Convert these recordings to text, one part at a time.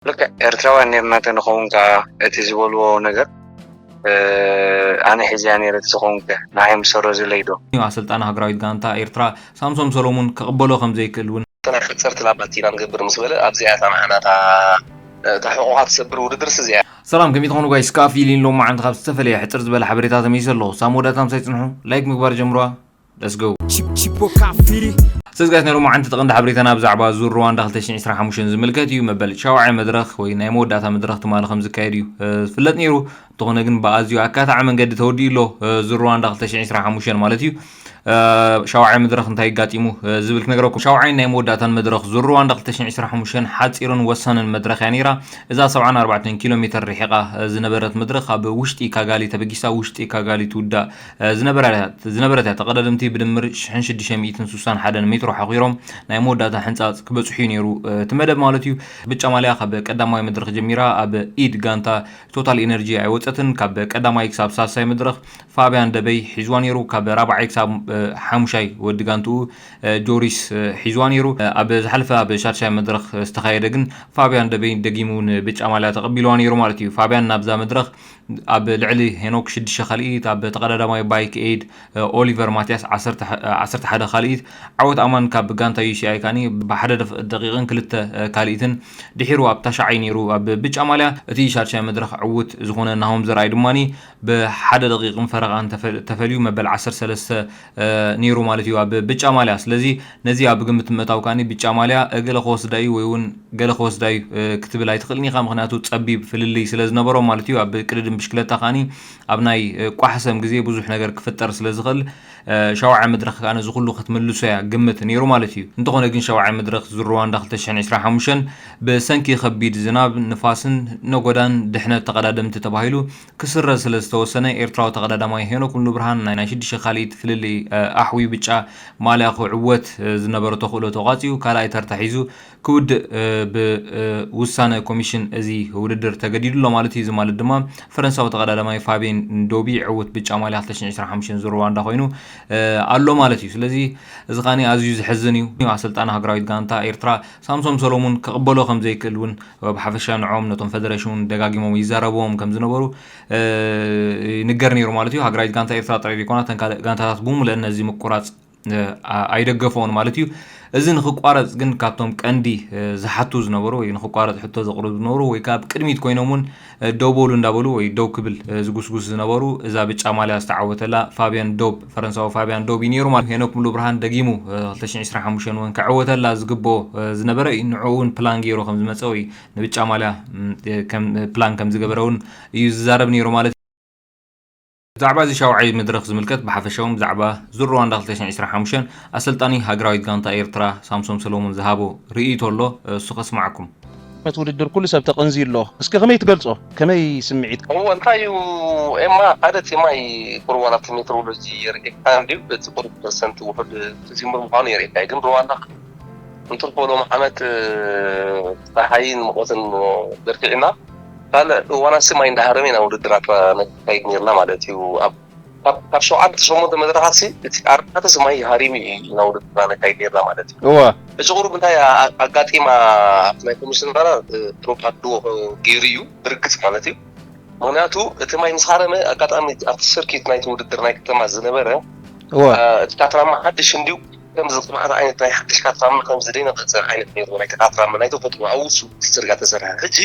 ልክዕ ኤርትራውያን ኔርና ተንኸውን ከኣ እቲ ዝበልዎ ነገር ኣነ ሒዝያ ነይረ ተዝኸውን ከ ንዓይ ምሰረዙለይ ዶ? ኣሰልጣኒ ሃገራዊት ጋንታ ኤርትራ ሳምሶም ሰሎሙን ክቕበሎ ከም ዘይክእል እውን። ተና ሕጽርቲ ላባቲ ኢና ንገብር ምስ በለ ኣብዚኣ እታ ንዓና እታ ሕቑቓ ትሰብር ውድድርስ እዚኣ። ሰላም ከመይ ትኾኑ ጋይስ? ካፊሊን ሎማዓንቲ ካብ ዝተፈለየ ሕጽር ዝበለ ሓበሬታ ተመይሰ ኣለኹ። ሳብ መወዳእታ ምሳይ ጽንሑ። ላይክ ምግባር ጀምሩዋ። Let's go። Chip- Chipo Kafiri. ሰዝ ጋይስ ናይ ሎማዓንቲ ተቐንዲ ሓበሬታና ብዛዕባ ዙር ሩዋንዳ ክልተ ሽሕን ዕስራን ሓሙሽተን ዝምልከት እዩ። መበል ሻውዓይ መድረኽ ወይ ናይ መወዳእታ መድረኽ ትማሊ ከም ዝካየድ እዩ ዝፍለጥ ነይሩ። እንተኾነ ግን ብኣዝዩ ኣካታዒ መንገዲ ተወዲኡ ኣሎ። ዙር ሩዋንዳ ክልተ ሽሕን ዕስራን ሓሙሽተን ማለት እዩ። ሻውዓይ መድረኽ እንታይ ይጋጢሙ ዝብል ክነግረኩም። ሻውዓይ ናይ መወዳእታን መድረኽ ዙር ሩዋንዳ ክልተ ሽሕን ዕስራን ሓሙሽተን ሓፂርን ወሳንን መድረኽ እያ ነይራ። እዛ ሰብዓን ኣርባዕተን ኪሎ ሜትር ርሒቓ ዝነበረት መድረኽ ኣብ ውሽጢ ካጋሊ ተበጊሳ ውሽጢ ካጋሊ ትውዳእ ዝነበረት እያ። ተቐዳደምቲ ብድምር ሽሕን ሽዱሽተ ሚእትን ስሳን ሓደን ሜትሮ ሓኺሮም ናይ መወዳእታ ሕንፃፅ ክበፅሑ እዩ ነይሩ እቲ መደብ ማለት እዩ። ብጫ ማልያ ካብ ቀዳማይ መድረኽ ጀሚራ ኣብ ኢድ ጋንታ ቶታል ኢነርጂ ኣይወፀትን። ካብ ቀዳማይ ክሳብ ሳልሳይ መድረኽ ፋብያን ደበይ ሒዝዋ ነይሩ። ካብ ራብዓይ ክሳብ ሓሙሻይ ወዲ ጋንትኡ ጆሪስ ሒዝዋ ነይሩ። ኣብ ዝሓለፈ ኣብ ሻድሻይ መድረኽ ዝተኻየደ ግን ፋብያን ደበይ ደጊሙ ንብጫ ማልያ ተቐቢልዋ ነይሩ ማለት እዩ። ፋብያን ናብዛ መድረኽ ኣብ ልዕሊ ሄኖክ ሽዱሽተ ካልኢት፣ ኣብ ተቐዳዳማይ ባይክ ኤድ ኦሊቨር ማትያስ ዓሰርተ ሓደ ካልኢት፣ ዓወት ኣማን ካብ ጋንታ ዩ ሲ ኣይ ካኒ ብሓደ ደቂቕን ክልተ ካልኢትን ድሒሩ ኣብ ታሽዓይ ነይሩ። ኣብ ብጫ ማልያ እቲ ሻድሻይ መድረኽ ዕዉት ዝኾነ ናሆም ዘርኣይ ድማ ብሓደ ደቂቕን ፈረቓን ተፈልዩ መበል ዓሰርተ ሰለስተ ነይሩ ማለት እዩ ኣብ ብጫ ማልያ። ስለዚ ነዚ ኣብ ግምት ምእታው ካኒ ብጫ ማልያ ገለ ክወስዳ እዩ ወይ እውን ገለ ክወስዳ እዩ ክትብል ኣይትኽእልን ኢኻ። ምክንያቱ ጸቢብ ፍልልይ ስለ ዝነበሮ ማለት እዩ። ኣብ ቅድድም ብሽክለታ ካኒ ኣብ ናይ ቋሕሰም ግዜ ብዙሕ ነገር ክፍጠር ስለ ዝኽእል ሻውዓይ መድረኽ ከኣ ነዚ ኩሉ ክትምልሶ እያ ግምት ነይሩ ማለት እዩ። እንተኾነ ግን ሻውዓይ መድረኽ ዙር ሩዋንዳ ክልተ ሽሕን ዕስራን ሓሙሽተን ብሰንኪ ከቢድ ዝናብ፣ ንፋስን ነጎዳን ድሕነት ተቐዳደምቲ ተባሂሉ ክስረዝ ስለ ዝተወሰነ ኤርትራዊ ተቐዳዳማይ ሄኖክ ሙሉብርሃን ናይ ናይ ሽዱሽተ ካልኢት ፍልልይ ኣሕውዩ ብጫ ማልያ ክዕወት ዝነበሮ ተኽእሎ ተቋጺኡ ካልኣይ ተርታ ሒዙ ክውድእ ብውሳነ ኮሚሽን እዚ ውድድር ተገዲዱ ኣሎ ማለት እዩ። እዚ ማለት ድማ ፈረንሳዊ ተቐዳዳማይ ፋብየን ዶቢ ዕውት ብጫ ማልያ ክልተ ሽሕን ዕስራን ሓሙሽተን ዙር ሩዋንዳ ኮይኑ ኣሎ ማለት እዩ። ስለዚ እዚ ኻኒ ኣዝዩ ዘሕዝን እዩ። ኣሰልጣኒ ሃገራዊት ጋንታ ኤርትራ ሳምሶም ሰሎሙን ክቕበሎ ከም ዘይክእል እውን ብሓፈሻ ንዕኦም ነቶም ፈደረሽን እውን ደጋጊሞም ይዛረብዎም ከም ዝነበሩ ይንገር ነይሩ ማለት እዩ። ሃገራዊት ጋንታ ኤርትራ ጥራይ ዘይኮና እተን ካልእ ጋንታታት ብምሉአን ነዚ ምቁራፅ ኣይደገፈውን ማለት እዩ። እዚ ንክቋረፅ ግን ካብቶም ቀንዲ ዝሓቱ ዝነበሩ ወይ ንክቋረፅ ሕቶ ዘቕርቡ ዝነበሩ ወይ ከዓ ኣብ ቅድሚት ኮይኖም እውን ደው በሉ እንዳበሉ ወይ ደው ክብል ዝጉስጉስ ዝነበሩ እዛ ብጫ ማልያ ዝተዓወተላ ፋብያን ዶብ ፈረንሳዊ ፋብያን ዶብ እዩ ነይሩ ማለት ሄኖክ ሙሉ ብርሃን ደጊሙ ክልተ ሽሕን ዕስራን ሓሙሽተን እውን ክዕወተላ ዝግብኦ ዝነበረ እዩ። ንዕኡ እውን ፕላን ገይሩ ከም ዝመፀ ወይ ንብጫ ማልያ ፕላን ከም ዝገበረ እውን እዩ ዝዛረብ ነይሩ ማለት እዩ። ብዛዕባ እዚ ሻውዓይ መድረኽ ዝምልከት ብሓፈሻውን ብዛዕባ ዙር ሩዋንዳ ክልተ ሽሕን ዕስራን ሓሙሽተን ኣሰልጣኒ ሃገራዊት ጋንታ ኤርትራ ሳምሶም ሰሎሙን ዝሃቦ ርእይቶ ኣሎ፣ እሱ ከስማዓኩም። መት ውድድር ኩሉ ሰብ ተቐንዝዩ ኣሎ። እስኪ ከመይ ትገልጾ? ከመይ ስምዒት? እዎ፣ እንታይ እዩ ኤማ፣ ሓደ ቲማይ ቁሩብ ናብቲ ሜትሮሎጂ የርእየካ እንድዩ፣ እቲ ቁሩብ ፐርሰንት ውሑድ ተጀምሩ ምዃኑ የርእየካ እዩ። ግን ሩዋንዳ እንትርፎ ሎም ዓመት ጸሓይን ሙቐትን በርቲዕና ካልእ እዋናት ስም ኣይንዳሃረመ ኢና ውድድራት ነካይድ ነርና ማለት እዩ። ኣብ ካብ ሸውዓተ ሸሞንተ መድረኻት እቲ ኣርባዕተ ስማይ ሃሪሙ እዩ ኢና ውድድርና ነካይድ ነርና ማለት እዩ። እዋ። ሕጂ ቁሩብ እንታይ ኣጋጢማ ኣብቲ ናይ ኮሚሽነራ ፕሮፓጋንድዎ ገይሩ እዩ ብርግጽ ማለት እዩ። ምክንያቱ እቲ ማይ ምስ ሃረመ ኣጋጣሚ ኣብቲ ሰርኪት ናይቲ ውድድር ናይ ከተማ ዝነበረ እዋ። እቲ ካትራማ ሓድሽ እንድዩ ከምዚ ቅብኣት ዓይነት ናይ ሓድሽ ካትራማ ከምዚ ደይነቐጸ ዓይነት ነይሩ ናይ ካትራማ ናይ ተፈጥሮ ኣብ ውሱ እቲ ጽርጋ ተሰርሐ። ሕጂ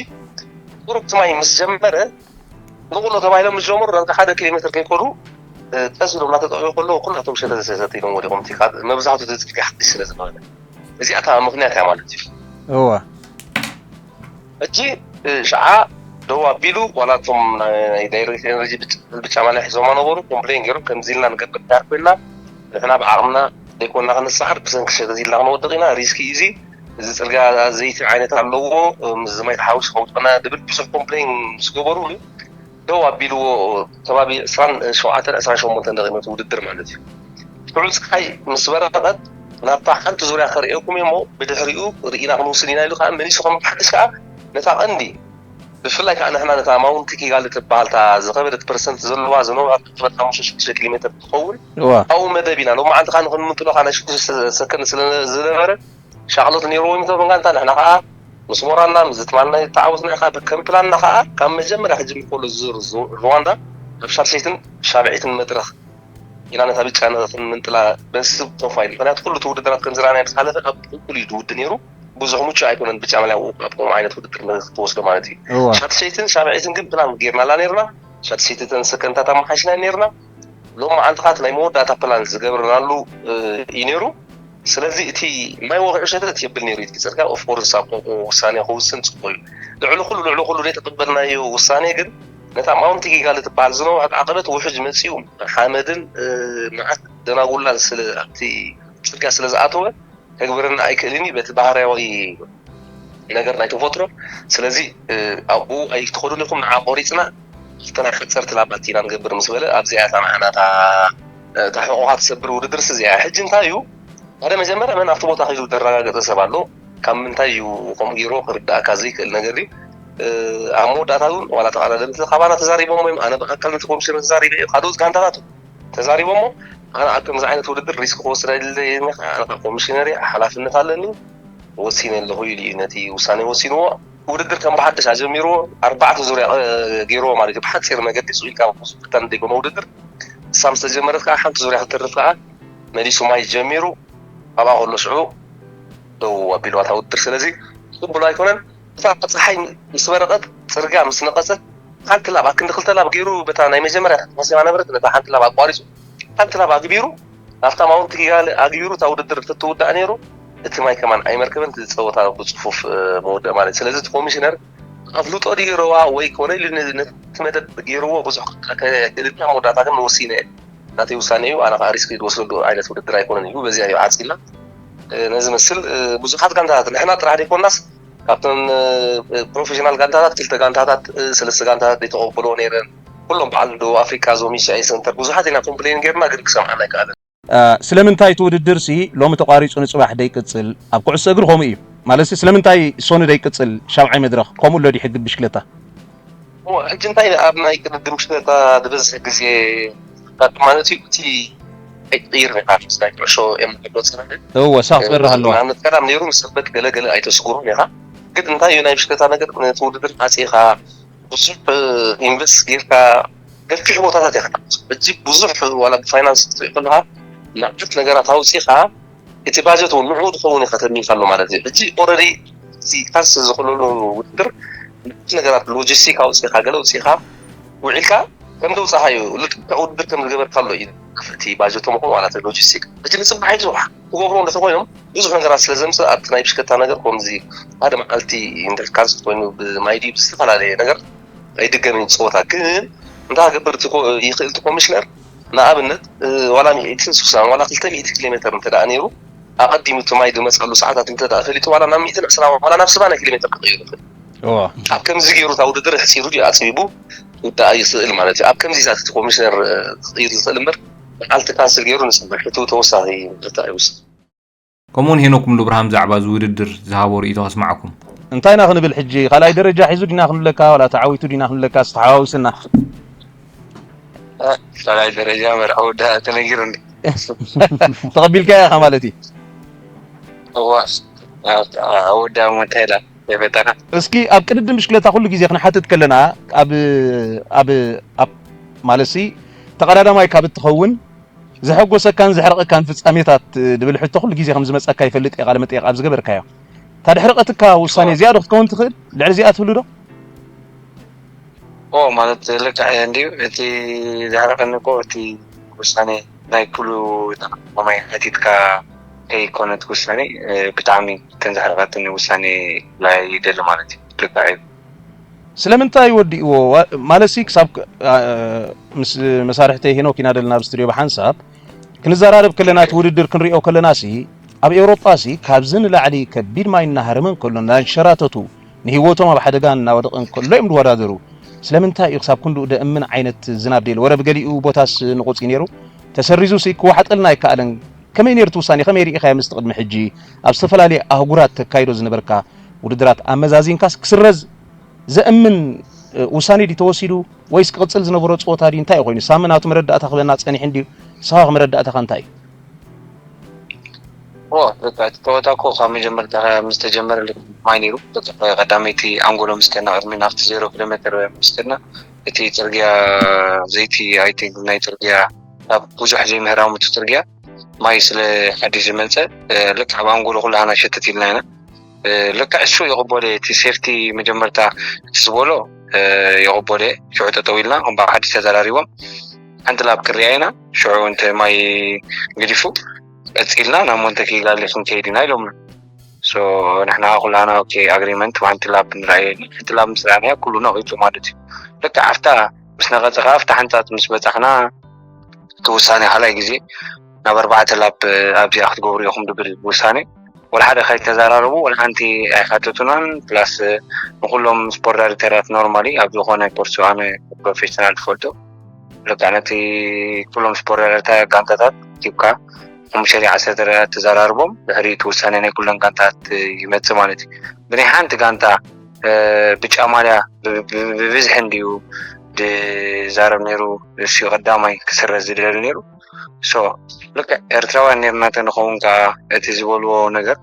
ቁሩብ እቲ ማይ ምስ ጀመረ ንቑሎ ተባሂሎም ምስ ጀመሩ ዳርጋ ሓደ ኪሎ ሜትር ከይከዱ ቀስ ኢሎም እናተጠቕዑ ከለዉ ኩላቶም ሸተተ ሸተተ ኢሎም ወዲቖም። እቲ መብዛሕቱ እቲ ጽርግያ ሓድሽ ስለ ዝነበረ እዚኣ እታ ምኽንያት እያ ማለት እዩ። እዋ። ሕጂ ሽዓ ደው ኣቢሉ ዋላ እቶም ናይ ዳይሬክት ኤነርጂ ብጫ ማልያ ሒዞማ ነበሩ ኮምፕሌን ገይሮም ከምዚ ኢልና ንገብር ዳር ኮይና ንሕና ብዓቕምና ዘይኮንና ክንሰዓር ብሰንኪ ሸተት ኢልና ክንወድቕ ኢና ሪስኪ እዩ እዚ። እዚ ጽርግያ ዘይቲ ዓይነት ኣለዎ፣ ምስዚ ማይ ተሓዊሱ ከውድቕና ድብል ብዙሕ ኮምፕሌን ምስ ገበሩኒ ደው ኣቢልዎ ከባቢ ዕስራን ሸውዓተን ዕስራን ሸሞንተን ደቂቕ ነቲ ውድድር ማለት እዩ። ሽዑ ፀሓይ ምስ በረቐት ናብታ ሓንቲ ዙርያ ከርእየኩም እሞ ብድሕሪኡ ርኢና ክንውስን ኢና ኢሉ ከዓ መሊሱ ከም ሓድሽ ከዓ ነታ ቀንዲ ብፍላይ ከዓ ንሕና ነታ ማውንት ኪጋሊ ትበሃል እታ ዝኸበደት ፐርሰንት ዘለዋ ዝነበራ ክትበል ሓሙሽተ ሽዱሽተ ኪሎ ሜትር ትኸውን ኣብኡ መደብ ኢና ሎማዓንቲ ከዓ ንክንምንጥሎ ከዓ ናይ ሽዱሽተ ሰከንድ ስለ ዝነበረ ሻቕሎት ነይርዎ ይምቶ ብንጋንታ ንሕና ከዓ ምስ ሞራልና፣ ምስ ትማልና ተዓወትና ኢኻ። ከም ፕላንና ከዓ ካብ መጀመርያ ክጅምር ከሎ ዙር ዙ- ሩዋንዳ ኣብ ሻድሸይትን ሻብዒትን መድረኽ ኢና ነታ ብጫ ክንምንጥላ በስብ ፕሮፋይል። ምክንያቱ ኩሉ እቲ ውድድራት ከም ዝረኣናዮ ዝሓለፈ ካብ ኩሉ እዩ ዝውድ ነይሩ። ብዙሕ ምቹእ ኣይኮነን ብጫ መለያ ኣብ ከምኡ ዓይነት ውድድር ክትወስዶ ማለት እዩ። እዋ ሻድሸይትን ሻብዒትን ግን ፕላን ጌርናላ ነርና። ሻድሸይትን ሰከንታት ኣመሓሽና ነርና። ሎም መዓልትታት ናይ መወዳእታ ፕላን ዝገብርናሉ እዩ ነይሩ። ስለዚ እቲ ማይ ወቕዒ ሸተት የብል ነይሩ። እቲ ፅርጋ ኦፍኮርስ ኣብ ቆቆ ውሳኔ ክውስን ፅቡቅ እዩ። ልዕሊ ኩሉ ልዕሊ ኩሉ ዘይተቀበልናዮ ውሳኔ ግን ነታ ማውንቲ ጊጋል ትበሃል ዝነውሐት ዓቐበት ውሕጅ መፂኡ ሓመድን መዓት ደናጉላን ስለ ኣብቲ ፅርጋ ስለ ዝኣተወ ከግብረና ኣይክእልን እዩ በቲ ባህርያዊ ነገር ናይ ተፈጥሮ። ስለዚ ኣብኡ ኣይትኸዱን ኢኹም፣ ንዓ ቆሪፅና ክልተና ሓፀርቲ ላባት ኢና ንገብር ምስ በለ ኣብዚኣ እታ ንዓና እታ ሕቆኻ ትሰብር ውድድርስ እዚኣ። ሕጂ እንታይ እዩ ሓደ መጀመርያ መን ኣብቲ ቦታ ከይዱ ዘረጋገፀ ሰብ ኣሎ። ካብ ምንታይ እዩ ከምኡ ገይርዎ ክርዳእካ ዘይክእል ነገር እዩ። ኣብ መወዳእታ እውን ዋላ ተቐዳደምቲ ካባና ተዛሪቦም ወይም ኣነ ብኣካል ነቲ ኮሚሽነር ተዛሪበ እዩ ካልኦት ጋንታታት ተዛሪቦሞ ኣነ ኣብ ከምዚ ዓይነት ውድድር ሪስክ ክወስድ ኣይደለየኒ። ኣነ ካብ ኮሚሽነር እየ፣ ሓላፍነት ኣለኒ፣ ወሲነ ኣለኹ ኢሉ እዩ ነቲ ውሳኔ ወሲንዎ። ውድድር ከም ብሓድሽ ኣጀሚርዎ፣ ኣርባዕተ ዙርያ ገይርዎ ማለት እዩ። ብሓፂር መገዲ ስኢልካ ብዙሕ ክተን ዘይኮነ ውድድር እሳ ምስ ተጀመረት ከዓ ሓንቲ ዙርያ ክትርፍ ከዓ መሊሱ ማይ ጀሚሩ ኣብኣ ከሎ ሽዑ ደው ኣቢልዋ እታ ውድድር። ስለዚ ቅቡል ኣይኮነን። እታ ፀሓይ ምስ በረቐት ፅርጋ ምስ ነቐፀት ሓንቲ ላብ ኣክንዲ ክልተ ላብ ገይሩ በታ ናይ መጀመርያ ተመሲባ ነበረት ነታ ሓንቲ ላብ ኣቋሪፁ ሓንቲ ላብ ኣግቢሩ ናብታ ማውንቲ ጊጋል ኣግቢሩ እታ ውድድር ክትውዳእ ነይሩ። እቲ ማይ ከማን ኣይመርከበን እቲ ፀወታ ብፅፉፍ መወደእ ማለት እዩ። ስለዚ እቲ ኮሚሽነር ኣፍልጦ ድዩ ረዋ ወይ ኮነ ኢሉ ነቲ መደብ ገይርዎ ብዙሕ ክልኛ መወዳእታ ግን ወሲነ እየ ናተይ ውሳነ እዩ። ኣነ ከዓ ሪስክ ዝወስደሉ ዓይነት ውድድር ኣይኮነን ኢሉ በዚኣ እዩ ዓፂላ። ነዚ መስል ብዙሓት ጋንታታት ንሕና ጥራሕ ዘይኮንናስ ካብተን ፕሮፌሽናል ጋንታታት ክልተ ጋንታታት ሰለስተ ጋንታታት ዘይተቐበልዎ ነይረን። ኩሎም በዓል ደቡብ ኣፍሪካ ዞም ዩሲኣይ ሰንተር ብዙሓት ኢና ኮምፕሌን ጌርና ግን ክሰምዓና ኣይከኣለን። ስለምንታይ እቲ ውድድር ሲ ሎሚ ተቋሪፁ ንፅባሕ ደይቅፅል? ኣብ ኩዕሶ እግሪ ከምኡ እዩ ማለት ሲ ስለምንታይ ሶኒ ደይቅፅል? ሻብዓይ መድረኽ ከምኡ ኣሎ ድዩ ሕጊ ብሽክለታ? ሕጂ እንታይ ኣብ ናይ ቅድድም ሽነታ ዝበዝሕ ግዜ ኣጋጥም ማለት እዩ። እቲ ኣይትቕይር ኢኻ ናይ ኩዕሾ እዮም ዝብሎ ፅናሕ እወ ሳኽ ትበርህ ኣለዋ። ንኣብነት ቀዳም ነይሩ ምስ ሰበት ገለ ገለ ኣይተስጉሩን ኢኻ። ግን እንታይ እዩ ናይ ብሽክለታ ነገር ነቲ ውድድር ዓፂኻ ብዙሕ ኢንቨስት ጌርካ ገፊሕ ቦታታት ኢኻ። ሕጂ ብዙሕ ዋላ ብፋይናንስ ክትሪኢ ከለካ ንዓት ነገራት ኣውፂኻ እቲ ባጀት እውን ንዕኡ ዝኸውን ኢኻ ተሚንካሉ ማለት እዩ። ሕጂ ኦረዲ እዚ ካንስል ዝኾነሉ ውድድር ብዙሕ ነገራት ሎጂስቲክ ኣውፂኻ ገለ ኣውፂኻ ውዒልካ ከም ዘውፃኻ እዩ ልክዕ ውድድር ከም ዝገበርካሉ እዩ እቲ ባጀቶም ኹን ዋላ ሎጂስቲክ። ሕጂ ንፅባሕ ይፅባሕ ክገብሩ እንተኾይኖም ብዙሕ ነገራት ስለ ዘምፅእ ኣብቲ ናይ ብሽከታ ነገር ከምዚ ሓደ መዓልቲ ኢንተርካንስ ኮይኑ ብማይ ድዩ ብዝተፈላለየ ነገር ኣይድገምን እዩ ፀወታ። ግን እንታይ ክገብር ይኽእል እቲ ኮሚሽነር ንኣብነት ዋላ ሚእትን ስሳን ዋላ ክልተ ሚእቲ ኪሎ ሜትር እንተ ደኣ ነይሩ ኣቐዲሙ እቲ ማይ ዝመፀሉ ሰዓታት እንተ ደኣ ፈሊጡ ዋላ ናብ ሚእትን ዕስራን ዋላ ናብ ሰባን ኪሎ ሜትር ክቕይሩ ይኽእል። ኣብ ከምዚ ገይሩ እታ ውድድር ኣሕፂሩ ድዩ ኣፅቢቡ ክውዳኣ ይኽእል ማለት እዩ። ኣብ ከምዚታት እቲ ኮሚሽነር ክቕይር ዝኽእል እምበር መዓልቲ ካንስል ገይሩ ንፅበሕ እቲ ተወሳኺ ምርታ ይውስኽ። ከምኡውን ሄኖክ ሙሉብርሃን ብዛዕባ እዚ ውድድር ዝሃቦ ርእይቶ ከስምዓኩም። እንታይ ኢና ክንብል ሕጂ ካልኣይ ደረጃ ሒዙ ዲና ክንብለካ ዋላ ተዓዊቱ ዲና ክንብለካ ዝተሓዋውስና ካልኣይ ደረጃ መርዓ ወዳ ተነጊሩኒ። ተቐቢልካያ ኢኻ ማለት እዩ። እዋ ወዳ ሞንታይላ የፈጠራ እስኪ ኣብ ቅድድም ብሽክለታ ኩሉ ግዜ ክንሓትት ከለና ኣብ ኣብ ኣብ ማለት ሲ ተቐዳዳማይ ካብ እትኸውን ዘሐጎሰካን ዘሕረቐካን ፍጻሜታት ዝብል ሕቶ ኩሉ ግዜ ከም ዝመጸካ ይፈልጥ እየ ቃለ መጠየቕ ኣብ ዝገበርካዮ እታ ድሕሪ ቀትካ ውሳኔ እዚኣ ዶ ክትከውን ትኽእል ልዕሊ እዚኣ ትብሉ ዶ ኦ ማለት ልክዕ እየ እንድዩ እቲ ዘሕረቐኒ እኮ እቲ ውሳኔ ናይ ኩሉ ተማይ ሓቲትካ ከይኮነት ውሳኔ ብጣዕሚ ተንዘሕረቐትኒ ውሳኔ ላይ ይደሊ ማለት እዩ ልክዕ እዩ ስለምንታይ ወዲእዎ ማለት ሲ ክሳብ ምስ መሳርሕተይ ሄኖክ ኢና ደለና ኣብ ስቱድዮ ብሓንሳብ ክንዘራረብ ከለና እቲ ውድድር ክንሪኦ ከለና ሲ ኣብ ኤውሮጳ ሲ ካብዚ ንላዕሊ ከቢድ ማይ እናሃረመ እንከሎ እንዳንሸራተቱ ንህይወቶም ኣብ ሓደጋ እናወደቐ እንከሎ እዮም ዝወዳደሩ ስለምንታይ እዩ ክሳብ ክንድኡ ደእምን ዓይነት ዝናብ ደይለ ወረ ብገሊኡ ቦታስ ንቑፅ እዩ ነይሩ ተሰሪዙ ሲ ክዋሕጠልና ኣይከኣለን ከመይ ነይሩ እቲ ውሳኔ ከመይ ርኢኻዮ ምስቲ ቅድሚ ሕጂ ኣብ ዝተፈላለየ ኣህጉራት ተካይዶ ዝነበርካ ውድድራት ኣመዛዚንካስ ክስረዝ ዘእምን ውሳኔ ድዩ ተወሲዱ ወይስ ክቕጽል ዝነበሮ ጸወታ ድዩ እንታይ ኮይኑ ሳሚ ናቱ መረዳእታ ክበና ጸኒሑ እንድዩ ንስኻ ከ መረዳእታኻ እንታይ እዩ በቃ እቲ ጨወታ እኮ ካብ መጀመርታ ምስ ተጀመረ ልክዕ ማይ ነይሩ። በቃ ቀዳመይቲ ኣንጎሎ ምስ ከድና ቅድሚ ናብቲ ዜሮ ኪሎ ሜትር ምስ ከድና እቲ ፅርግያ ዘይቲ ኣይቲንክ ናይ ፅርግያ ካብ ብዙሕ ዘይምህራሙ እቲ ፅርግያ ማይ ስለ ሓድሽ ዝመፀ ልክዕ ኣብ ኣንጎሎ ኩላህና ሸተት ኢልና ኢና። ልክዕ እሱ ይቕበሎ እቲ ሴፍቲ መጀመርታ እቲ ዝበሎ ይቕበሎ ሽዑ ጠጠው ኢልና ከም ሓድሽ ተዘራሪቦም ሓንቲ ላብ ክሪያ ኢና ሽዑ እንተ ማይ ገዲፉ ቀፂልና ናብ ሞንተ ኪጋሊ ክንከይድ ኢና ኢሎምና። ንሕና ኩላና ኦኬ ኣግሪመንት ሓንቲ ላብ ንረኣየ ሓንቲ ላብ ምስ ረኣናያ ኩሉ ነቒፁ ማለት እዩ። ልክዕ ኣብታ ምስ ነቐፀ ከዓ ኣብታ ሓንፃፅ ምስ በፃሕና እቲ ውሳኔ ካልኣይ ግዜ ናብ ኣርባዕተ ላብ ኣብዚኣ ክትገብሩ ኢኹም ዝብል ውሳኔ ወላ ሓደ ከይተዘራረቡ ወላ ሓንቲ ኣይሓተቱናን። ፕላስ ንኩሎም ስፖርት ዳይሬክተራት ኖርማሊ ኣብ ዝኾነ ኮርስ ኣነ ፕሮፌሽናል ትፈልጡ ልክዕ ነቲ ኩሎም ስፖርት ዳይሬክተር ጋንታታት ኪብካ ሓሙሽተ ዓሰርተ ደቂቃ ተዘራርቦም ድሕሪ እቲ ውሳኔ ናይ ኩለን ጋንታት ይመፅእ ማለት እዩ። ብናይ ሓንቲ ጋንታ ብጫ ማልያ ብብዝሒ እንድዩ ዝዛረብ ነይሩ። እሱ ቀዳማይ ክስረዝ ዝደሊ ነይሩ። ሶ ልክዕ ኤርትራውያን ነርና ተንኸውን ከዓ እቲ ዝበልዎ ነገር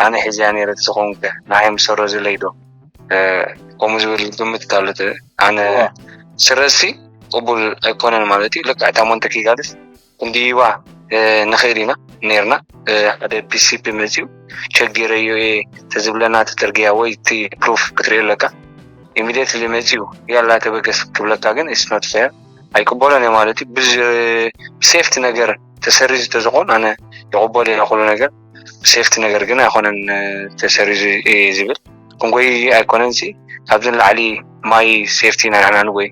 ኣነ ሒዝያ ነይረ ዝኸውን ከ ንዓይ ምሰረዝለይ ዶ ከምኡ ዝብል ግምት ኣሎ። ኣነ ስረዝሲ ቅቡል ኣይኮነን ማለት እዩ። ልክዕ እታ ሞንተ ኪጋልስ ክንድይባ ንኽእል ኢና ነርና ሓደ ፒሲፒ መፅዩ ቸጊረዮ እየ ተዝብለና እቲ ፅርግያ ወይ እቲ ፕሩፍ ክትሪኦ ኣለካ። ኢሚዲየትሊ መፅዩ ያላ ተበገስ ክብለካ ግን ስኖት ፌር ኣይቅበሎን እየ ማለት እዩ። ብሴፍቲ ነገር ተሰሪዙ ተዝኾን ኣነ ይቕበሎ እየ ኩሉ ነገር ብሴፍቲ ነገር ግን ኣይኮነን ተሰሪዙ እየ ዝብል ክንጎይ ኣይኮነን ሲ ካብዚ ንላዕሊ ማይ ሴፍቲ ኢና ንሕና ንጎይ